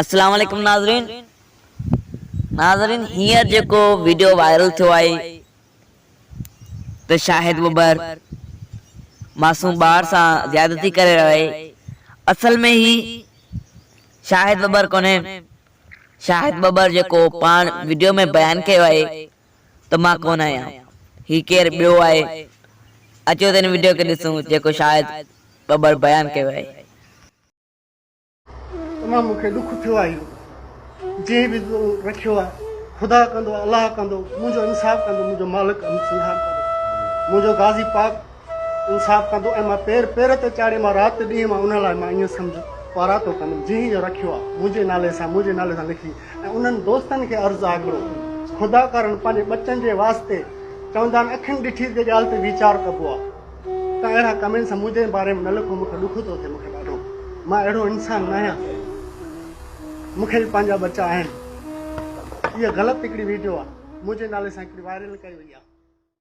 السلام عليڪم ناظرين ناظرين هينئر جيڪو ويڊيو وائرل ٿيو آهي ته شاهد ٻٻر معصوم ٻار سان زيادتي ڪري رهيو آهي اصل ۾ هي شاهد ٻٻر ڪونهي شاهد ٻٻر جيڪو پاڻ ويڊيو ۾ بيان ڪيو آهي ته مان ڪونه آهيان هي ڪير ٻيو آهي اچو ته هن وڊيو کي ڏسون جيڪو شاهد ٻٻر بيان ڪيو آهي. تمام مون کي ڏک ٿيو آهي اهو جنهن به رکيو آهي خدا ڪندو الله ڪندو منهنجو انصاف ڪندو منهنجو مالڪ انصاف ڪندو منهنجو غازي پاڪ انصاف ڪندو ۽ مان پير پير تي چاڙهي مان رات ڏينهن مان ان لاء مان ائين سمجهه پاراتو ڪندم جنهن اهو رکيو آهي منهنجي نالي سان منهنجي نالي سان لکي ۽ انهن دوستن کي عرض آهي هڪڙو خدا ڪارڻ پنهنجي ٻچن جي واسطي چوندا آهن اکين ڏٺي تي ڳالهه تي ويچار ڪبو آهي ته اهڙا ڪمينٽس منهنجي باري ۾ نه لکو مون کي ڏک ٿو ٿئي مون کي ڏاڍو مان اهڙو انسان نه آهيان مون کي به پنهنجا ٻچا آهن اها غلط هڪڙي ويڊيو آهي منهنجي نالي سان هڪڙي وائرل ڪئي وئي آهي.